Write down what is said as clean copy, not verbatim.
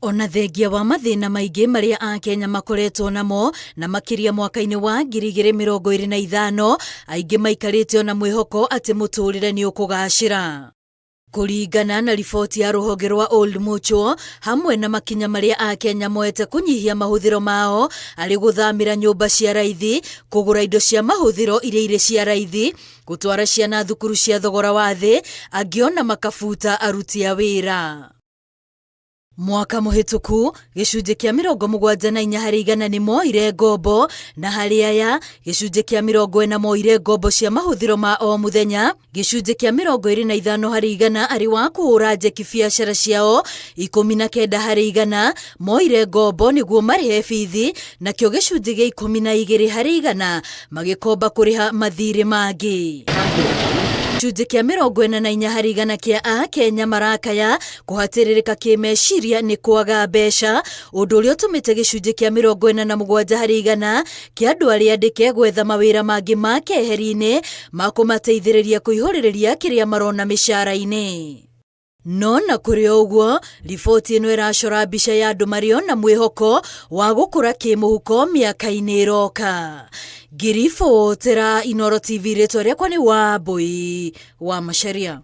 Ona thengia wa mathĩna maingĩ marĩa Akenya makoretwo namo, na makĩria mwaka-inĩ wa 2025, aingĩ maikarĩte ona mwĩhoko atĩ mũtũrĩre nĩ ũkũgacĩra. Kũringana na riboti ya rũhonge rwa Old Mutual, hamwe na makinya marĩa Akenya moete kũnyihia mahũthĩro mao arĩ gũthamĩra nyũmba cia raithi, kũgũra indo cia mahũthĩro iria irĩ cia raithi, gũtwara ciana thukuru cia thogora wa thĩ, angĩ ona makabuta aruti a wĩra. Mwaka mũhĩtũku, gĩcunjĩ kĩa 74 harĩ igana nĩ moire ngombo, na harĩ aya, gĩcunjĩ kĩa 40 moire ngombo cia mahũthĩro ma o mũthenya, gĩcunjĩ kĩa 25 harĩ igana arĩ wa kũhũra njeki biacara ciao, 19 harĩ igana moire ngombo nĩguo marĩhe bithi, nakĩo gĩcunjĩ gĩa 12 harĩ igana magĩkomba kũrĩha mathiirĩ mangĩ. Gĩcunjĩ kĩa 44 harĩ igana kĩa Akenya marakaya kũhatĩrĩrĩka kĩmeciria nĩ kwaga mbeca, ũndũ ũrĩa ũtũmĩte gĩcunjĩ kĩa 47 harĩ igana kĩa andũ arĩa andĩke gwetha mawĩra mangĩ ma keheri-inĩ ma kũmateithĩrĩria kũihũrĩrĩria kĩrĩa marona mĩcara-inĩ. No na kũrĩ o ũguo, riboti ĩno ĩracora mbica ya andũ marĩ o na mwĩhoko wa gũkũra kĩmũhuko mĩaka-inĩ ĩroka. Ngĩribotera Inooro TV rĩtwa rĩakwa nĩ Wambũi wa Macharia.